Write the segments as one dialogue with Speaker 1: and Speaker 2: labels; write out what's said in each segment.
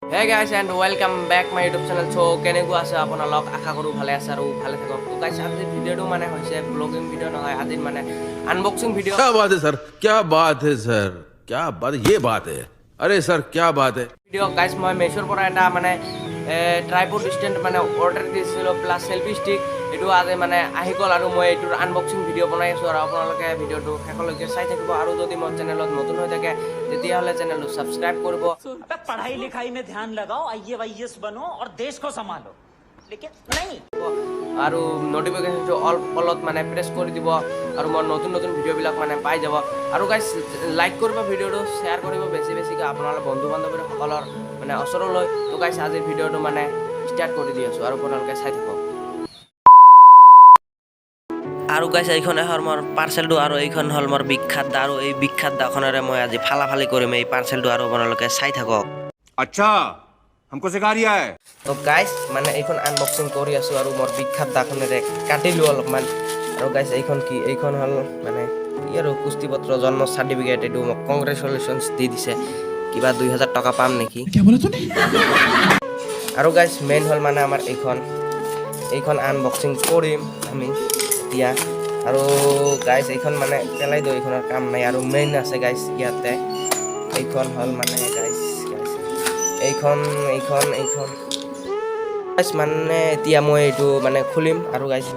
Speaker 1: Hey guys and welcome back my YouTube channel. So কেনেকুৱা আছে আপোনালোক? আশা কৰোঁ ভালে আছে আৰু ভালে থাকক। তো গাইছ, আজিৰ ভিডিঅ'টো মানে হৈছে ব্লগিং ভিডিঅ' নহয়, আজিৰ মানে আনবক্সিং ভিডিঅ'।
Speaker 2: क्या बात है सर, क्या बात है सर, क्या बात, ये बात है। अरे सर, क्या बात है!
Speaker 1: ভিডিঅ'। গাইছ, মই মেছোৰ পৰা এটা মানে ট্ৰাইপড ষ্টেণ্ড মানে অৰ্ডাৰ দিছিলোঁ, প্লাছ চেল্ফি ষ্টিক। এইটো আজি মানে আহি গ'ল আৰু মই এইটোৰ আনবক্সিং ভিডিঅ' বনাই আছোঁ আৰু আপোনালোকে ভিডিঅ'টো শেষলৈকে চাই থাকিব। আৰু যদি মোৰ চেনেলত নতুন হৈ থাকে, তেতিয়াহ'লে চেনেলটো ছাবস্ক্ৰাইব কৰিব।
Speaker 3: अबे, पढ़ाई लिखाई में ध्यान लगाओ, आईएएस बनो और देश को संभालो, लेकिन नहीं।
Speaker 1: আৰু নটিফিকেশ্যনটো অলত মানে প্ৰেছ কৰি দিব আৰু মই নতুন নতুন ভিডিঅ'বিলাক মানে পাই যাব। আৰু গাইছ, লাইক কৰিব ভিডিঅ'টো, শ্বেয়াৰ কৰিব বেছি বেছিকৈ আপোনালোকৰ বন্ধু বান্ধৱীসকলৰ মানে ওচৰলৈ। তো গাইছ, আজিৰ ভিডিঅ'টো মানে ষ্টাৰ্ট কৰি দি আছোঁ আৰু আপোনালোকে চাই থাকক। আৰু গাইছ, এইখন হ'ল মোৰ পাৰ্চেলটো আৰু এইখন হ'ল মোৰ বিখ্যাত দা। আৰু এই বিখ্যাত দাখনেৰে মই আজি ফালাফালি কৰিম এই পাৰ্চেলটো আৰু আপোনালোকে চাই থাকক।
Speaker 4: अच्छा, हमको सिखा रिया है।
Speaker 1: তো গাইছ, মানে এইখন আনবক্সিং কৰি আছোঁ আৰু মোৰ বিখ্যাত দাখনেৰে কাটিলোঁ অলপমান। আৰু গাইছ, এইখন কি? এইখন হ'ল মানে কি আৰু পুষ্টিপত্ৰ, জন্ম চাৰ্টিফিকেট। এইটো মোক কংগ্ৰেচুলেশ্যনছ দি দিছে। কিবা 2000 টকা পাম নেকি? আৰু গাইছ, মেইন হ'ল মানে আমাৰ এইখন আনবক্সিং কৰিম আমি এতিয়া। আৰু গাইছ, এইখন মানে পেলাই দিওঁ, এইখনৰ কাম নাই। আৰু মেইন আছে গাইছ ইয়াতে, এইখন হ'ল মানে গাইছ গাইছ এইখন এইখন এইখন গাইছ। মানে এতিয়া মই এইটো মানে খুলিম। আৰু গাইছ,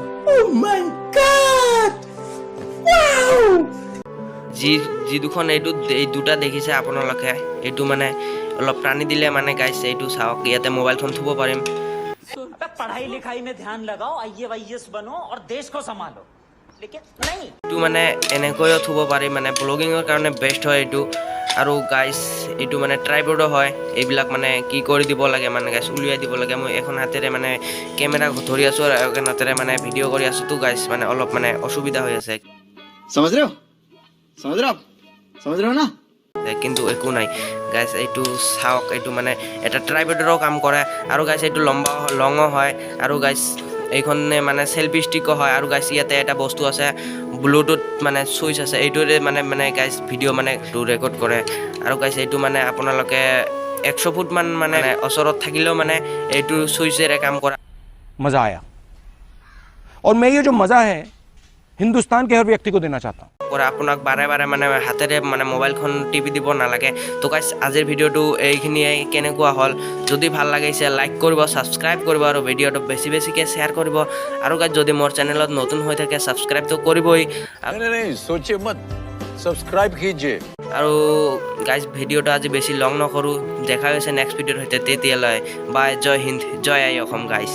Speaker 1: যি যি দুখন এইটো এই দুটা দেখিছে আপোনালোকে, এইটো মানে অলপ টানি দিলে মানে গাইছ, এইটো চাওক, ইয়াতে মোবাইলখন থ'ব পাৰিম।
Speaker 3: अबे, पढ़ाई लिखाई में ध्यान लगाओ, आईएएस बनो और देश को संभालो, लेकिन नहीं।
Speaker 1: এইটো মানে এনেকৈও থ'ব পাৰি, মানে ব্লগিঙৰ কাৰণে বেষ্ট হয় এইটো। আৰু গাইছ, এইটো মানে ট্ৰাইপডো হয়। এইবিলাক মানে কি কৰি দিব লাগে, মানে গাইছ, উলিয়াই দিব লাগে। মই এখন হাতেৰে মানে কেমেৰা ধৰি আছোঁ আৰু এখন হাতেৰে মানে ভিডিঅ' কৰি আছোঁ। তো গাইছ, মানে অলপ মানে অসুবিধা হৈ আছে।
Speaker 5: समझ रहे हो? समझ रहे हो आप? समझ रहे हो ना?
Speaker 1: কিন্তু একো নাই গাইছ, এইটো চাওক, এইটো মানে এটা ট্ৰাইপডৰো কাম কৰে। আৰু গাইছ, এইটো লম্বা লঙো হয়। আৰু গাইছ, এইখনে মানে চেল্ফি ষ্টিকো হয়। আৰু গাইছ, ইয়াতে এটা বস্তু আছে, ব্লুটুথ মানে চুইচ আছে। এইটোৰে মানে মানে গাইছ, ভিডিঅ' মানে ৰেকৰ্ড কৰে। আৰু গাইছ, এইটো মানে আপোনালোকে 100 ফুটমান মানে ওচৰত থাকিলেও মানে এইটো চুইচেৰে কাম কৰে।
Speaker 6: मजा आया और मैं ये जो मजा है, हिंदुस्तान के हर व्यक्ति को देना चाहता हूं।
Speaker 1: কৰে। আপোনাক বাৰে বাৰে মানে হাতেৰে মানে মোবাইলখন টিপি দিব নালাগে। তো গাইছ, আজিৰ ভিডিঅ'টো এইখিনিয়ে। কেনেকুৱা হ'ল? যদি ভাল লাগিছে, লাইক কৰিব, ছাবস্ক্ৰাইব কৰিব আৰু ভিডিঅ'টো বেছি বেছিকৈ শ্বেয়াৰ কৰিব। আৰু গাইছ, যদি মোৰ চেনেলত নতুন হৈ থাকে, ছাবস্ক্ৰাইবটো কৰিবই।
Speaker 7: नहीं नहीं, सोचिए मत, सब्सक्राइब कीजिए।
Speaker 1: আৰু গাইছ, ভিডিঅ'টো আজি বেছি লং নকৰোঁ। দেখা হৈছে নেক্সট ভিডিঅ'ৰ সৈতে। তেতিয়ালৈ বাই, জয় হিন্দ, জয় আই অসম গাইছ।